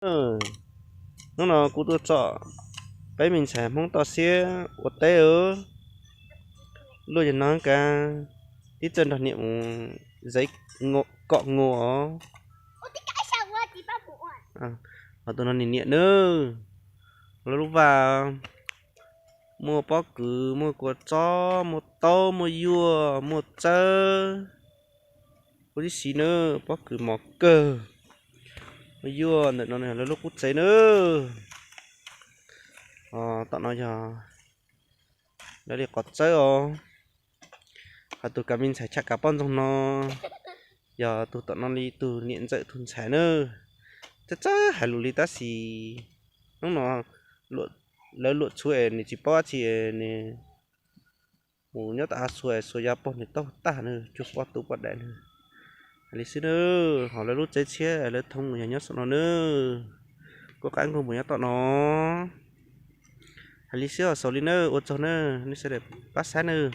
Hnub no kuv tuaj tsom peb me ntxhais Hmoob toj siab ua teb os. Luaj yog no kav, tib txawj nrog niam mus zev kom ngu os. Ho tus no niam niam nawb, lawv lub vaj muaj pob kws, muaj kua txob, muaj taub, muaj yuaj, muaj txawb, kuj tib si nawb, pob kws mos kawg. Muaj yuaj ntawm no lawv lub qub tsev nawb. Tom no yog lawv li qov txawb os. Ho tus kav me ntxhais tshaj kav poj ntxoog no yog tus tom no li tus niam ntxawm tus ntxhais nawb. Txawj txawj hais lus li tab sis hnub no lawv luam txhuv es nws tsis paub dab tsi, nws mus nyob tom hav xuas, xuas ya pog nws taub tag nws cuag poj tub poj daim nws. Hais li xwb nawb, ho lawv lub tsev tshiab lawv thoob yog nyob saum no nawb. Kuj qab nkuj mus nyob tom no. Hais li xwb os, xaus li nawb, ua tsaug nawb, nej sawv daws pab saib nawb.